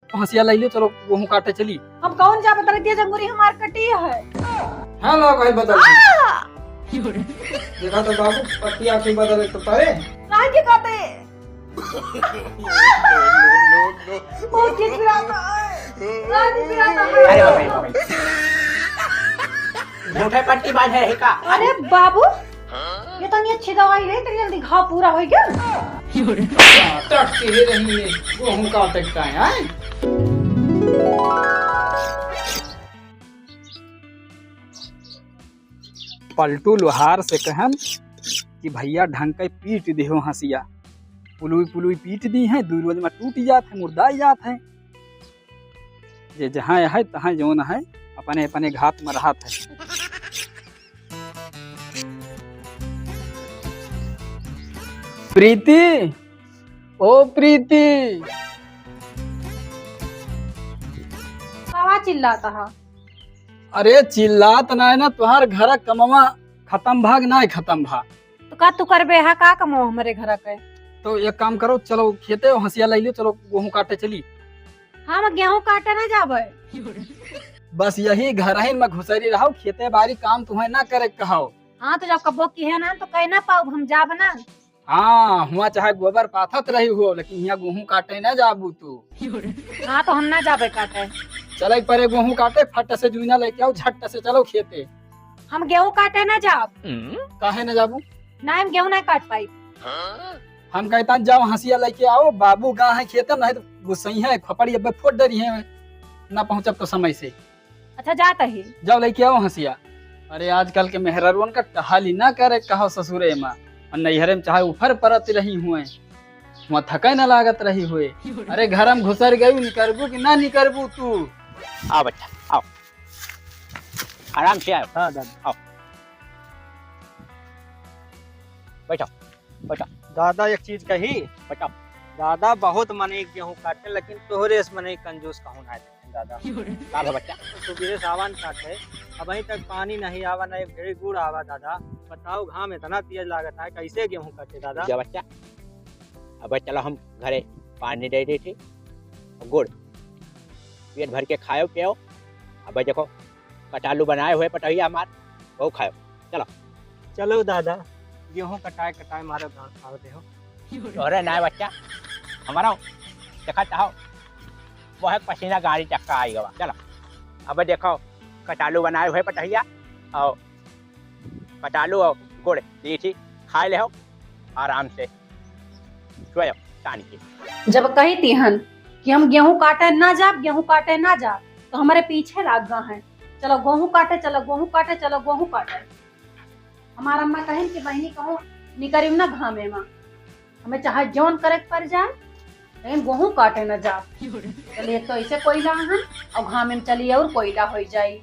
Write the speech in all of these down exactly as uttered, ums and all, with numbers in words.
हंसिया लइ लियो, चलो गेहूं काटे चली। हम कौन जा बदल दिया, जंगुरी हमार कटी है। हाँ, लो भाई, बदल दे। आ! देखा तो बाबू, पट्टी आखिर बदल तो पावे। काहे के काटे? बहुत ठीक पिराता है। बहुत ठीक पिराता है। अरे बाप रे, बाप रे। झूठे पट्टी बाज है का? अरे बाबू, ये तो नहीं अच्छी दवाई रही, तेरी जल्दी घाव पूरा हो गया। हाँ, तक के रही है, गेहूं काटे का है, हैं? पलटू लोहार से कहन कि भैया ढंग के पीट दिहो हंसिया। पुलुई पुलुई पीट दी है, दू रोज में टूट जात है, मुर्दा जात है। जे जहाँ है तहाँ जौन है, अपने अपने घात में रहत है। प्रीति, ओ प्रीति। कावा चिल्लाता है? अरे चिल्लात नाय ना, तुहार घर कमवा खतम भा कि नाय खतम भा? तो का तू करबे हा, का कमवा हमरे घर के? तो एक काम करो, चलो खेते हंसिया लइ लियो, चलो गेहूं काटे चली। हम गेहूं काटे ना जाबे। बस यही घर ही में घुसरी रहो, खेते बारी काम तुम्हें ना करे कहो। हाँ, तो जब कबो किहे ना, तो कह ना पाउब, हम जाब ना। हाँ, हुआ चाहे गोबर पाथत रही हो, लेकिन हियाँ गेहूं काटे ना जाबू तू। हाँ, तो हम ना जाबे काटे। चले परे गेहूं काटे, फट से जुइना लेके आओ, झट से चलो खेते। हम गेहूं काटे ना जाब। काहे ना जाबू? ना, हम गेहूं ना काट पाई। हम कहता जाओ हंसिया लेके आओ, बाबू गा है खेते, नहीं तो गुस्सई है, खपड़ी अब फोड़ डरी है, ना पहुँचब तो समय से। अच्छा, जात ही। जाओ, लेके आओ हंसिया। अरे, आजकल के मेहररुअन का टहाली ना करे, कहो ससुरे में। और नैहरे में चाहे उफर परत रही हुए, वहाँ थके न लागत रही हुए। अरे, घर में घुसर गई, निकरबू कि ना निकरबू तू? आओ बच्चा, आओ। आराम से आओ। हाँ, दादा। आओ। बैठो, बैठो। दादा, एक चीज कही? बताओ। दादा, बहुत मनई गेहूं काटे, लेकिन तोहरे से मनई कंजूस कहूं ना है। दादा। का भा बच्चा? सुबह सावन काटे, अबहीं तक पानी नहीं आवा, ना एक भेड़ी गुड़ आवा दादा। बताओ, घाम इतना तेज लागत है, कैसे गेहूं काटे दादा? जा बच्चा, अब चलो हम घरे पानी दे देते, गुड़ पेट भर के खायो पियो। अब देखो, कटालू बनाए हुए पटहिया हमार, वो खायो। चलो। चलो दादा, गेहूं कटाए कटाए मारो गाँव खाओ दे हो। तोहरे नाय बच्चा, हमारा देखा चाहो, वो है पसीना गाड़ी चक्का आई गवा। चलो, अब देखो, कटालू बनाए हुए पटहिया और कटालू और गुड़, लीची खाए ले हो आराम से, सोयो तान के। जब कही तिहन कि हम गेहूं काटे ना जाब, गेहूं काटे ना जाब, तो हमारे पीछे लाग गा है, चलो गेहूं काटे, चलो गेहूं काटे, चलो गेहूं काटे। हमार अम्मा कहिन कि बहिनी कहूँ निकरिम ना घामे में, हमें चाहे जौन करे के पड़ जाए, लेकिन गेहूं काटे ना जाब। चलिए, तो ऐसे कोयला हन, और घामे में चलिए और कोयला हो जाई।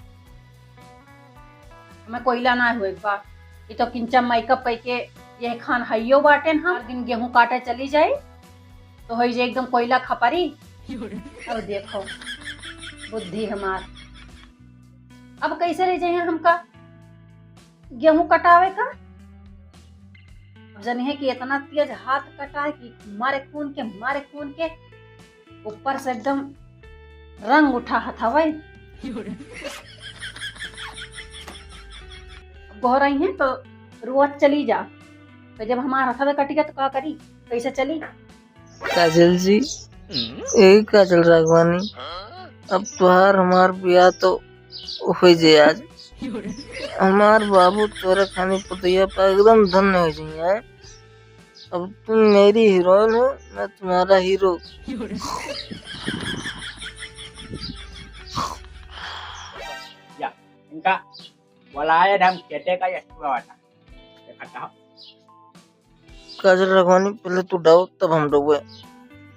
हमें कोयला ना हुए बा, ये तो किंचा मेकअप कई के ये खान हइयो बाटेन हम। हर दिन गेहूं काटे चली जाई, तो होई जे एकदम कोयला खपरी। अब देखो बुद्धि हमार, अब कैसे ले जाइए हमका गेहूं कटावे का? अब जनिहे कि इतना तेज हाथ कटा है कि मारे खून के, मारे खून के, ऊपर से एकदम रंग उठा हथवे। गोहराई है तो रोवत चली जा, तो जब हमार हथवे कटिया तो का करी, कैसे चली? काजल जी, ए काजल राघवानी, अब तोहार हमार बियाह तो होइ जे आज। हमार बाबू तोरे खानी पुतैया पर एकदम धन्य होइ जइहैं। अब तुम मेरी हीरोइन हो, मैं तुम्हारा हीरो। या, इनका बोलाए हम खेते का ये हुआ था। देखा था। काजल राघवानी, पहले तू डाओ, तब हम डोबे।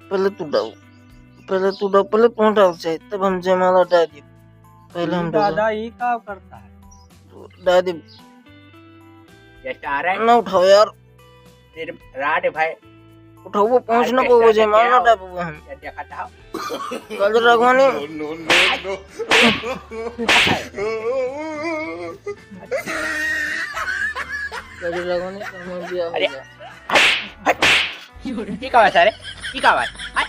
पहले तू डाओ, पहले तू डाओ, पहले तू डाओ चाहे, तब हम जयमाला डाल दी। पहले हम डोबे। दादा, ये का करता है? तू डाल दे। ये सारे ना उठाओ यार। तेरे राड भाई। उठाओ, वो पहुंच ना पाओ, जयमाला डाल पाओ हम। ये देखा था। काजल राघवानी। No, no, no, no। काजल राघवानी, तो हमार बियाह हो अरे, गया। हट, हट। की का बात है रे? की का बात? हट।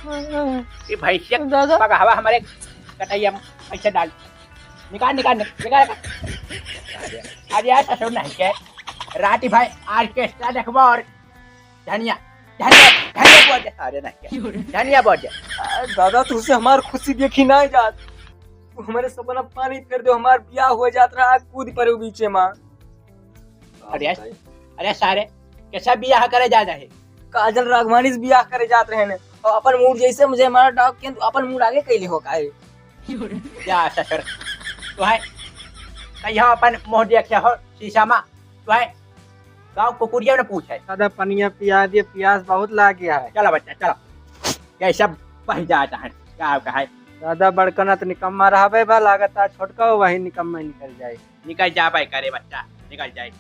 ये भैंसिया दादा। पगहवा हमारे कटैया में पैसा डाल। निकाल, निकाल, निकाल, निकाल। अरे यार, ससुर नहीं के। राती भाई ऑर्केस्ट्रा देखबो और धनिया, धनिया, धनिया बोल दे। अरे नहीं के। धनिया बोल दे। आ, दादा, तुझसे हमार खुशी देखी ना जात। तू हमारे सपना पानी फेर दो, हमार बियाह हो जात रहा, कूद परे बीचे में। अरे, अरे सारे, कैसा बियाह करे जा रहे? काजल राघवानी से बियाह करे जात रहे ने। और अपन मूड जैसे मुझे हमारा डाक के, अपन मूड आगे कैले हो काहे? या ससुर, तो है, कहिया अपन मुँह देखे हो शीशा मा, तो है, गाँव कुकुरिया ने पूछे। दादा, पनिया पिया दिए, पियास बहुत लाग गया है। चलो बच्चा, चलो। ये सब बह जाता है, क्या कहे? दादा, बड़कना तो निकम्मा रहबे बा, लागत है छोटका वही निकम्मा निकल जाए। निकल जाबे करे बच्चा, निकल जाए।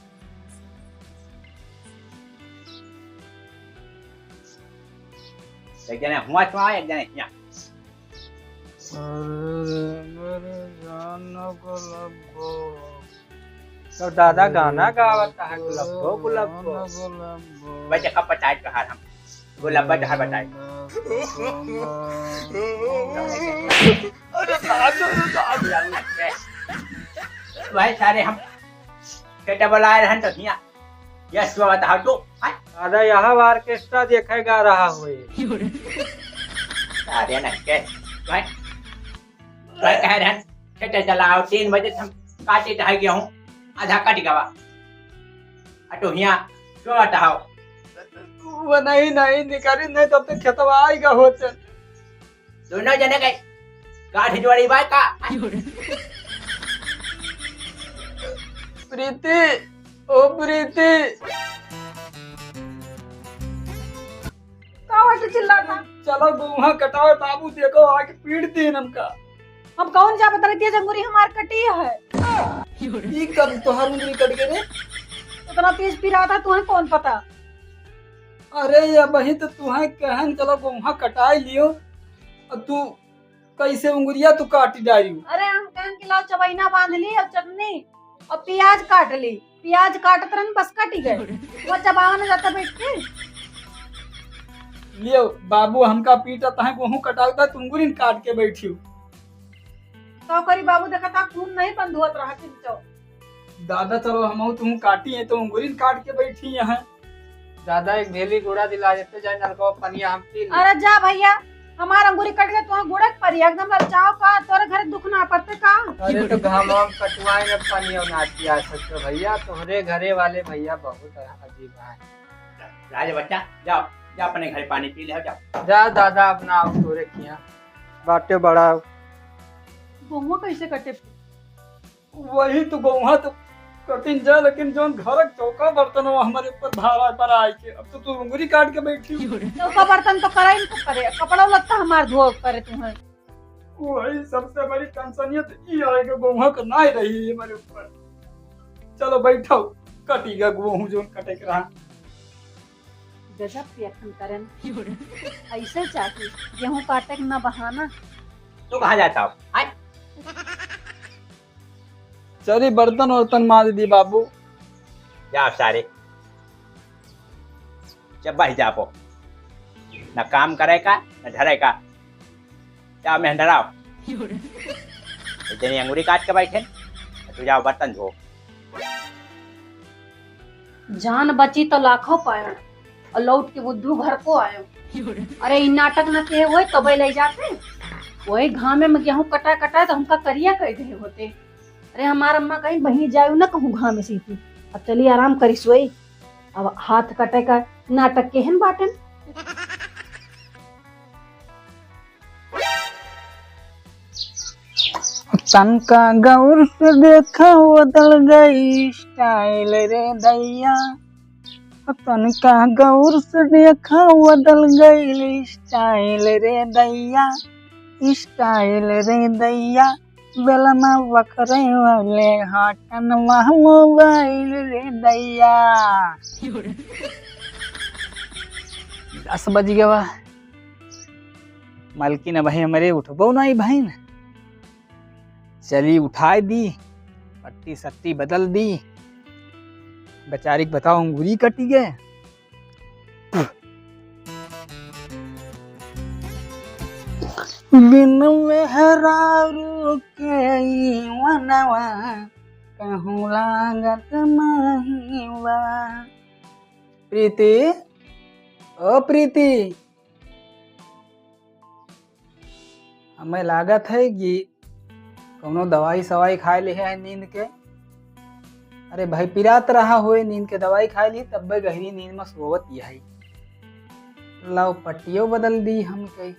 एक जने हुआ चुआ, एक जने हिया। अरे मेरे जान गुलाबो। तो दादा गाना गावत है, गुलाबो, गुलाबो। भाई देखा, बताए तो हार हम। गुलाबा जहाँ बताए। अरे बाप रे, अरे बाप रे। भाई सारे हम खेते बोलाए रहन तो हिया। यस बाबा, तो हटो। हाँ? दादा, यहाँ ऑर्केस्ट्रा देखे गा रहा हुए। अरे नहीं के, भाई, भाई कह रहे हैं, खेते चलाओ, तीन बजे से हम काटे चाहे गेहूँ, आधा कट गवा। आ तो हिया सोवत हौ। वो नहीं, नहीं निकारी, नहीं तब तक खेतवा आइगा होते। दोनों जने के गाठ जोड़ी बा का? प्रीति, ओ प्रीति। का होत चिल्लाता? चलो गोहा कटावे बाबू, देखो आके पीट दीन हमका। हम कौन जा बता रही थी, अंगूरी हमार कटी है। ई कब तोहार उंगली कट गए रे? इतना तेज पिराता, तुम्हें कौन पता? अरे, ये बही तो तुहें कहन चलो गोहा कटाई लियो, अब तू कैसे उंगलिया तू काट डारी? अरे, हम कहन कि लाओ चबैना बांध ली और चटनी और प्याज काट ली, प्याज काटत रहन बस कट गए, वो चबावा न जाता बैठ के। लियो बाबू, हमका पीटत है, गोहूं कटावता, तू उंगलिन काट के बैठी हो। तो करी बाबू, देखा था खून नहीं बंद होत रहा, चिमचो। दादा, चलो हमहू तुम काटी है तो उंगलिन काट के बैठी है। दादा, एक भेली गुड़ा दिला देते, जाए नलका पनिया हम पी ली। अरे जा भैया, हमार अंगूरी कट गए, तुम्हें गुड़क परी, एकदम ललचाओ का, तोरे घर दुख ना पड़ते का? अरे तो घाम हम कटवाए न, पनिया ना पिया सकते भैया, तोहरे घरे वाले भैया बहुत अजीब है। जा रे बच्चा, जाओ, जा अपने घरे पानी पी ले, जाओ। जा दादा, अपना आप तोरे किया बाटे बड़ा। गोहुआ कैसे कटे? वही तो गोहा तो कटिन जा, लेकिन जौन घर के चौका बर्तन हो हमारे ऊपर भारा पर आए के, अब तो तू उंगली काट के बैठी हो। चौका बर्तन तो करे ही तो करे, कपड़ा लत्ता हमार धोए के परे तुम्हें। वही सबसे बड़ी टेंशनियत ई आए के गोहा के नाई रही हमारे ऊपर। चलो बैठो, कटी गा गोहूं जौन कटे के रहा। गजब के अखन करन। ऐसे चाही, गेहूं काटे के ना बहाना। तू कहाँ जाता हो? आय? चली बर्तन वर्तन माज दी बाबू। जा सारे, जब बह जाबो, न काम करे का, न धरे का। जा मेहंदराव, इतनी अंगूरी काट के बैठे, तू जाओ बर्तन धो। जान बची तो लाखों पायो, और लौट के बुद्धू घर को आयो। अरे, ई नाटक न किहे होए, तबे ले जाते। वही घामे में गेहूं कटा कटा तो हमका करिया कर दे होते। अरे, हमार अम्मा कहीं बही जायु न कहूँ घामे से थी। अब चली आराम करी सोई। अब हाथ कटे का नाटक केहन बाटन। तनका गौर से देखा बदल गई स्टाइल रे दैया। तनका गौर से देखा बदल गई स्टाइल रे दैया। स्टाइल रे दैया। बेलना बखरे वाले हटन वह मोबाइल रे दैया। दस बज गवा। मालकिन अबहीं हमरे उठबो नाई भइन। चली उठाए दी, पट्टी सट्टी बदल दी। बेचारी के बताओ, अंगूरी कटी गए। बिन मेहरारू के ई मनवा कहूँ लागत नहीं बा। प्रीति, ओ प्रीति, हमें लागत है कि कौनो दवाई सवाई खाए लिहे है नींद के। अरे भाई, पिरात रहा होए नींद के, दवाई खाए ली, तब्बे गहरी नींद में सोवत ही है। लाओ, पट्टियो बदल दी हमके।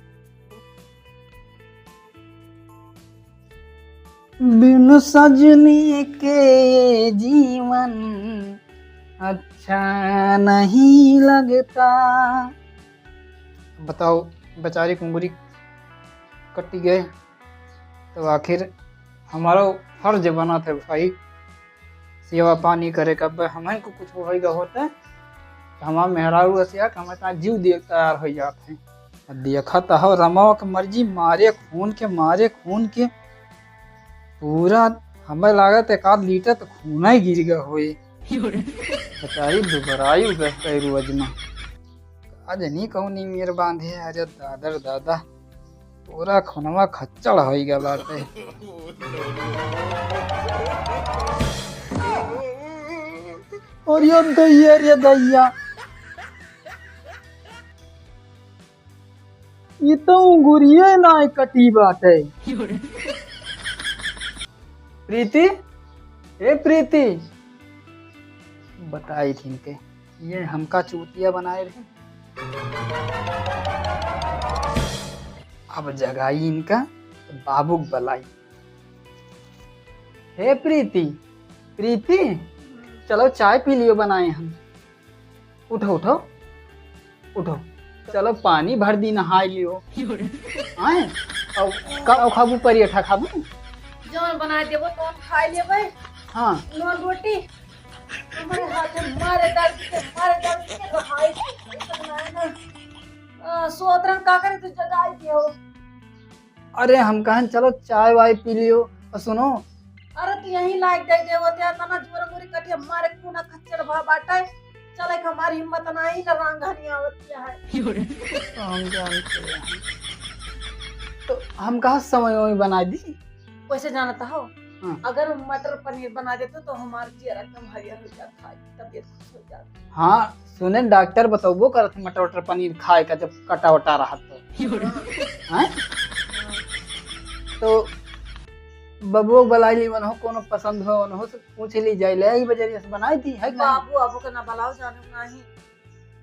बिन सजनी के जीवन अच्छा नहीं लगता। बताओ, बेचारी कुंगुरी कटी गए, तो आखिर हमारो फर्ज बनत है भाई, सेवा पानी करे का। अब हमन को कुछ होइगा होता, तो हमार मेहरारू हसिया के हमें ता जीव दिए के तैयार हो जात है। अब देखा तो हो, रमवा के मर्जी, मारे खून के, मारे खून के, पूरा हमें लागत एक आध लीटर तो खून ही गिर गया होए। बेचारी दुबराई गए रोज में। आज नहीं कहूँ नहीं मेर बांधे, अरे दादा रे दादा, पूरा खुनवा खच्चड़ होई गया बाटे। और यो दैया रे दैया, ये तो उंगुरिये ना कटी बाटे। प्रीति, ए प्रीति, बताई थी इनके, ये हमका चूतिया बनाए रहे। अब जगाई इनका, तो बाबू के बलाई। हे प्रीति, प्रीति, चलो चाय पी लियो, बनाए हम। उठो, उठो, उठो, चलो पानी भर दी, नहाई लियो। आए, अब का खाबू, परीठा खाबू? जौन बना देबो, तौन खाई लेबे। हाँ। नून रोटी। हमारे हाथ में मारे दर्द के, मारे दर्द के रहाई। आ, सोत रहन का करे, तू जगाई दियो। अरे, हम कहन चलो चाय वाय पी लियो। और सुनो। अरे, तू यहीं लायक दे दे होते हैं, तना जोर मुरी कटिया मारे, खूना खच्चड़ भा बाटे। चले के हमारी हिम्मत नाही, ना रांग हनी आवत है। तो हम जानते हैं। तो हम कहा समय वही बना दी। वैसे जानता हो, हाँ। अगर मटर पनीर बना देते तो हमार जियर एकदम हरियर हो जात है, तबीयत खुश हो जात। हाँ, सुने डॉक्टर बतौबो करत है मटर वटर पनीर खाए का जब कटा वटा रहा तो। हैं? तो बबुओ के बलाई ली, वनहो कोनो पसंद हो, वनहो से पूछ ली जाए, ले आई बजरिया से बनाई दी, है कि नहीं? बाबू, बाबू के ना बलाओ जाने नाही।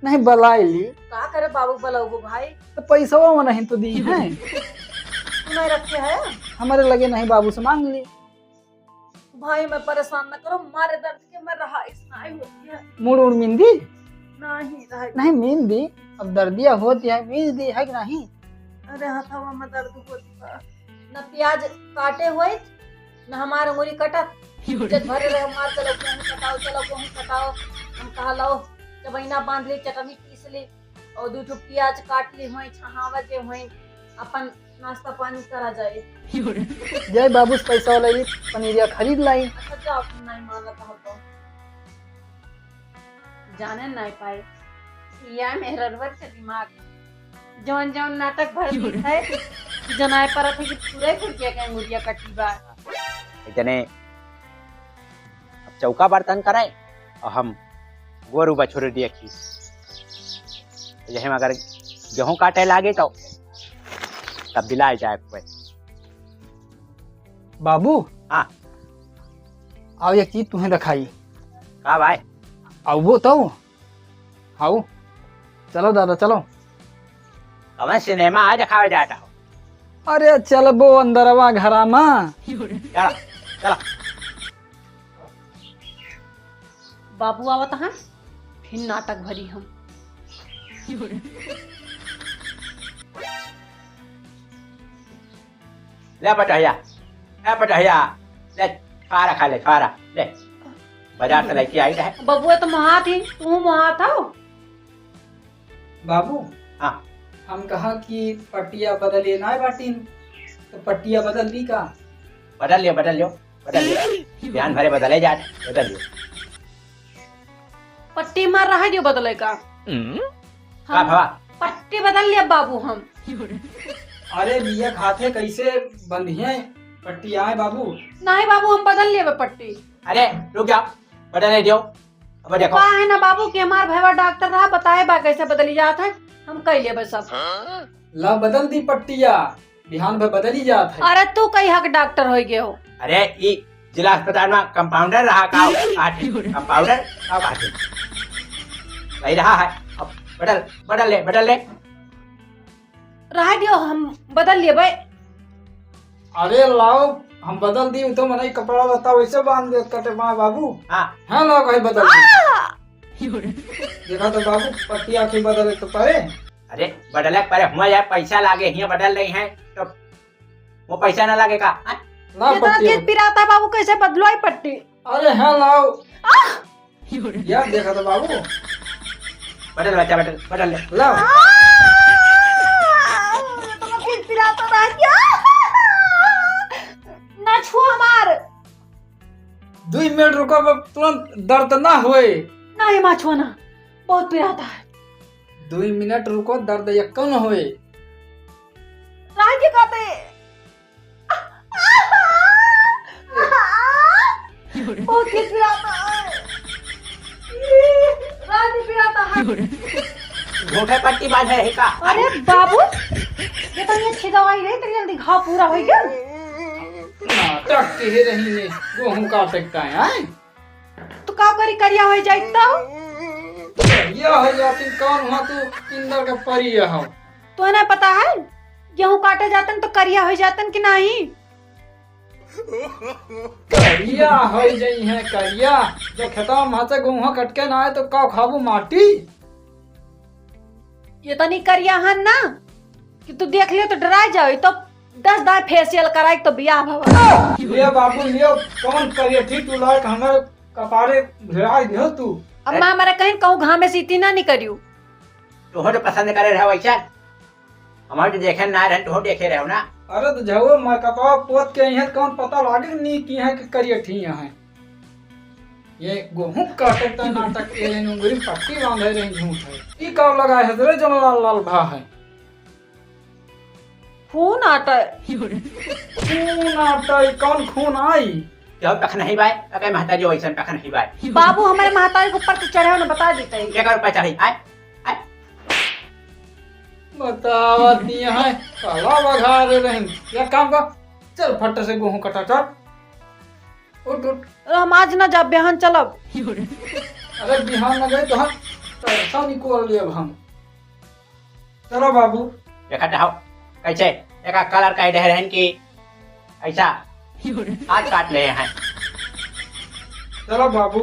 नहीं, बलाई ली। का करे बाबू बलाओ भाई? तो पैसवा में नहीं तो दी है। तू नहीं रखे है? हमारे लगे नहीं, बाबू से मांग ली। भाई, मैं परेशान न करो, मारे दर्द के मैं रहा, इस नाई होती है। मुड़ उड़ मिंदी? नहीं, रहा। नहीं मिंदी, अब दर्दिया होती है, मिंदी है कि नहीं? अरे, हथवा में दर्द होती बा। न प्याज काटे होइत, न हमार अंगुरी कटत। इज्जत भरे रहे, मार चलो, गेहूं कटाओ, चलो, गेहूं कटाओ। हम कहा, लाओ, चबैना बांध ली, चटनी पीस ली। और दू ठो प्याज काट ली होई, छहावा जे होई, अपन नाश्ता पानी करा जाए। जय बाबू से पैसा वाला ये पनीरिया खरीद लाई। अच्छा, जाओ, तुम नहीं मानत हो तो। जाने नहीं पाए, या मेहररवर के दिमाग, जौन जौन नाटक भर दी है, जनाए परत है कि पूरे खुर्चिया के अंगुरिया कटी बा। इतने अब चौका बर्तन करे और हम गोरू बछरू देखी। यही में अगर गेहूं काटे लागे तो तब बिलाए जाए कोई। बाबू, हाँ। आओ, एक चीज तुम्हें दिखाई। का भाई? आओ वो तो। हाउ, चलो दादा, चलो। कवन सिनेमा आज देखावे जाता हो? अरे, चलबो अंदरवा घरा मा। चला, चला। बाबू आवत हैं, फिर नाटक भरी हम। ले पटहिया, ले पटहिया, ले छुआरा खा ले, छुआरा, ले। बाजार से लेके आई रहे। बबुआ तो मोहात ही, तू मोहात हो? बाबू, हाँ। हम कहा कि पट्टिया बदलिए ना बाटिन, तो पट्टिया बदल दी का? बदल लियो, बदल लियो, बदल लियो। ध्यान भरे बदले जात, बदल लियो। पट्टी मार रहा है जो बदले का? हम्म? का हम भवा? पट्टी बदल लिया बाबू हम। अरे बिया खाते कैसे बंधिए पट्टी आए बाबू? नहीं बाबू, हम बदल लेबे पट्टी। अरे रुक जाओ, बदल नहीं दियो। अब देखो। का है ना बाबू कि हमार भैया डॉक्टर रहा, बताए बा कैसे बदली जात है, हम कई लेबे सब। ला बदल दी पट्टिया, बिहान भर बदली जात है। अरे तू कई हक डॉक्टर हो गए हो। अरे ई जिला अस्पताल में कंपाउंडर रहा का? काटे कंपाउंडर का काटे? वही रहा है। अब बदल, बदल ले, बदल ले। रह दियो, हम बदल लेबे। अरे लाओ, हम बदल दी, तो मनई कपड़ा लत्ता वैसे बांध दे कटे माँ बाबू। हाँ। हाँ, लाओ कहीं बदल दी। देखा तो बाबू, पट्टी आखिर बदले तो पड़े। अरे बदले पड़े, हुआ यार पैसा लागे, हियाँ बदल रही है तो वो पैसा ना लागे का? हाँ? ना ये तो पट्टी। आखिर पिराता बाबू, कैसे बदलो आई पट्टी? अरे हाँ लाओ। आह! यार देखा तो बाबू। बदल बच्चा, बदल, बदल ले। लाओ। आह! ये तो आखिर पिराता रह गया। ना छुआ हमार। दुई मिनट रुको, अब तुरंत दर्द ना होए। नहीं माँ छुआ ना, बहुत पिराता है। दुई मिनट रुको, दर्द यक्को न होए। राज जी कहते। बहुत ही पिराता है। राज जी पिराता है। घूंघट पट्टी बांधे रही का? अरे बाबू, ये तो ये अच्छी दवाई रही, तेरी जल्दी घाव पूरा हो गया। नाटक के ही रही ने, गेहूं काटे का है, हैं? तो का करी, करिया हो जाई तो? करिया हो जाती, कौन हुआ तू इंदर के परी हो? तो ना पता है, गेहूं काटे जातन तो करिया हो जातन कि नहीं? करिया हो जाई है, करिया। जब खेतवा में से गेहूं कट के ना आए तो का खाबू माटी? ये तनी करिया हन ना कि तू देख ले तो डरा जाओ, तो दस दाए फेशियल कराई तो बियाह भवा। ले बाबू ले, कौन करिया थी तू लायक हमारे कपारे भिड़ाई दियो तू। अब माँ हमारे कहीं कहूँ घामे से इतनी ना निकरियो। तोहो तो पसंद करे रहो वैसा, हमारे तो देखे ना रहे, तोहो देखे रहो ना। अरे तो झवो मैं कपावा पोत के यहाँ कौन पता लागे कि नी की है कि करिया थी यहाँ है। ये गेहूं काटे त नाटक के रही, उंगली पट्टी बांधे रही, झूठ है। ई का लगा है रे जन लाल लाल भा है? खून आटा है। खून आटा है, कौन खून आई? क्यों पख नहीं बाय? अरे महतारी वैसन पख नहीं बाय। बाबू हमारे महतारी के ऊपर तो चढ़े हो ना, बता देते हैं। क्या कर ऊपर चढ़ी? आय? आय? बतावत नहीं है, काला बघारे रही। या काम कर, चल फट से गेहूं कटा चल। उठ, उठ। अरे हम आज ना जाब, बिहान चलब। अरे बिहान ना गए तो हम पैसा निकाल लेब हम। चलो बाबू। देखा तो हो, कैसे एका कलर का दे रहन कि ऐसा हाथ काट ले हैं। चलो बाबू।